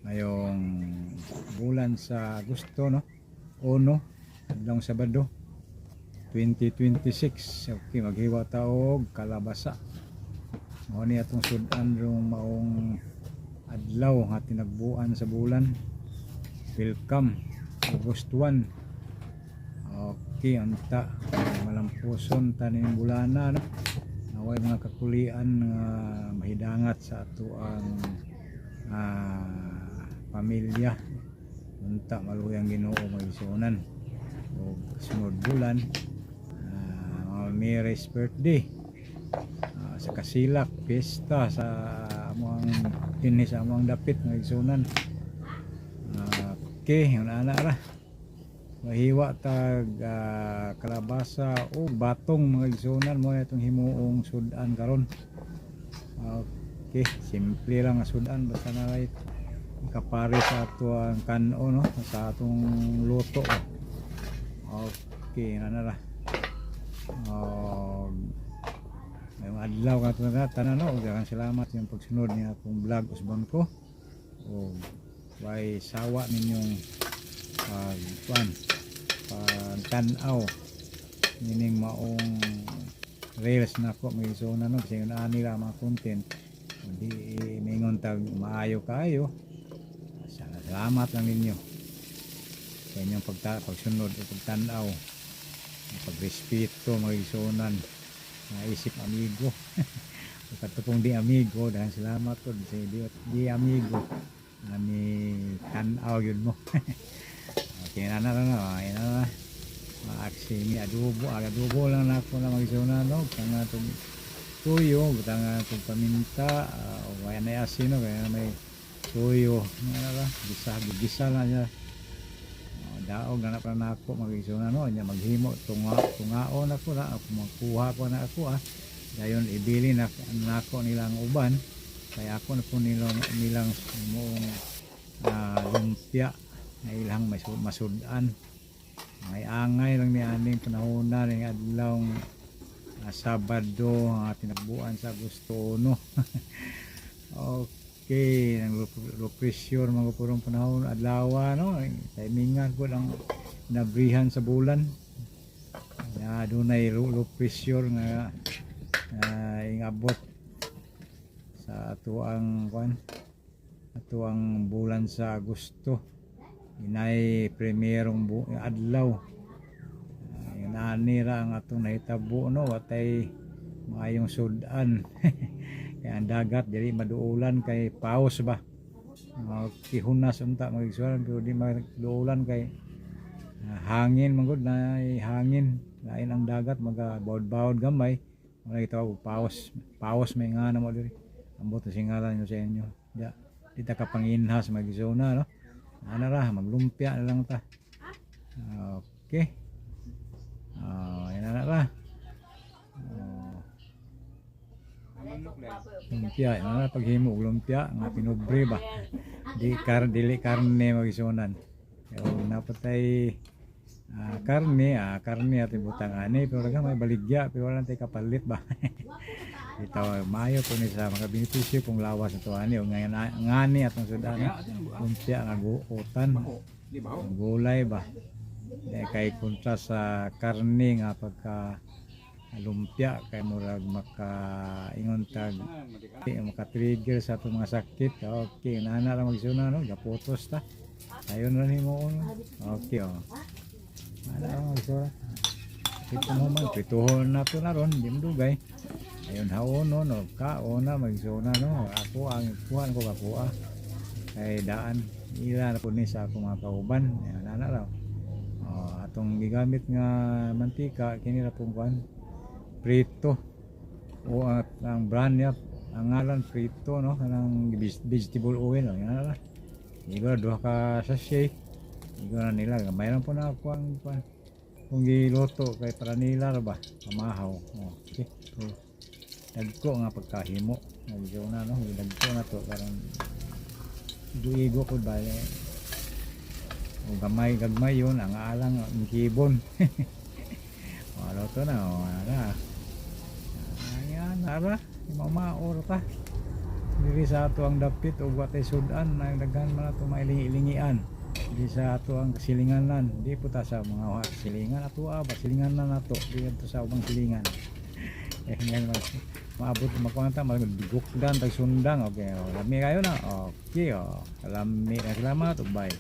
Ngayong bulan sa Agosto, no? 1, adlawng Sabado, 2026. Okay, maghiwa ta og kalabasa. Mao ni atong sud-an rong maong adlaw nga tinagbuan sa bulan. Welcome August 1. Okay, unta malampuson ta ning bulana, no? Naway mga kakulian nga mahidangat sa atoang pamilya. Unta maluyang Ginoo, mga igsuonan. Og sunod bulan, mga Mary's birthday. Sa Kasilak, piyesta sa among dinhi sa among dapit, mga igsuonan. Okay, yun ana ra. Mahiwa tag kalabasa o batong, mga igsuonan. Mo itong himuong sudan karon. Okay, simple lang ang sudan basta na right kapare sa ato ang kan-o, no, sa atong luto. Okay, ana ra. Og ngayong adlaw ka na tanan, no, ug daghang salamat sa inyong pagsunod ni akong vlog, usbon ko. Og way sawa ninyong pag kuan, pagtan-aw nining maong reels nako, mga igsuonan, no, kasi ani ra ang mga content. Di mingon tag maayo kaayo. Salamat lang ninyo sa inyong pagsunod o pagtan-aw, pagrespeto, mga igsuonan, mga isip amigo. O kato pong di amigo, dahil salamat po sa di amigo ani tan-aw yun mo. Okay na na na na na na maaksi ni adobo, adobo lang na ako na, mga igsuonan, no. Butang atong tuyo, butang atong paminta, o kaya na asin, no, kaya may tuyo na ra, gisa gisa na niya. Oh, daog na na pa nako, mga igsuonan, no. Nya maghimo tunga tungaon ako na ako, magkuha ko na ako dayon ibili na nako nilang uban kaya ako na po nilang nilang moong lumpia na ilang masud-an. May angay lang ni aning panahon na ning adlawng Sabado nga tinagbuan sa Agosto, no. Okay, nang low pressure mga purong panahon adlaw, no. Timingan po lang nabrihan sa bulan. Ya, dunay low pressure nga ingabot sa atuang kuan, atuang bulan sa Agosto. Inay primerong adlaw. Yun ani ra ang atong nahitabo, no, watay maayong sudan. Kaya ang dagat dili maduulan kay paus ba. Kihunas unta, mga igsuonan, pero di maduulan kay hangin man gud na, hangin lain ang dagat maga bawod-bawod gamay. Wala gitawag og paus. Paus may nga na mo diri. Ambot na singalan nyo sa inyo. Ya, di ta ka panginhas, mga igsuonan, no. Ana ra, maglumpia na lang ta. Okay. Ah, yan na ra. Oh, lumpia, yan na paghimo og lumpia nga pinubre ba. Di kar dili karne, mga igsuonan. Kaya napatay karne, karne at ibutang ani pero raga may baligya pero wala tay kapalit ba. Itaw maayo po ni sa mga benepisyo kung lawas ato ani o ngayon ngani atong sudan lumpia nga guotan gulay ba. Di kay kontra sa karne nga pagka lumpia kay murag maka ingon tag maka-trigger sa atong mga sakit. Okay, nana ra magsuna, no, gaputos ta. Ayon ra nimo, no. Okay, oh. Ana ra magsuna. Ito mo man prituhon na to na ron, di mo dugay. Ayon haon, no, no, kaon na, magsuna, no. Ako ang kuhan ko kakuha. Kay daan ila na po ni sa akong mga kauban. Ayan, ana raw. Oh, atong gigamit nga mantika kini ra pong kuan, prito o at ang brand niya, ang ngalan prito, no, kanang vegetable oil, no. Yan ra igor duha ka sachet, igor na nila gamay lang po na ako ang kuan kung giluto kay para nila ra ba pamahaw. Oh, okay, so dagko nga pagkahimo nagso na, no, dagko na to karon igo ko ba eh. O gamay gagmay yun ang alang ang kibon. O to na, o ara. Ayan, ara, mamaor ta. Diri sa ato ang dapit ug wa tay sudan na daghan man ato mailingi-ilingian. Di sa ato ang silinganan, di po ta sa mga silingan ato ba silinganan nato di adto sa ubang silingan. Eh ngayon mas maabot makuha ta magdugukdan tag sundang. Okay, oh, lami kayo na. Okay, oh. Lami na, salamat ug bye.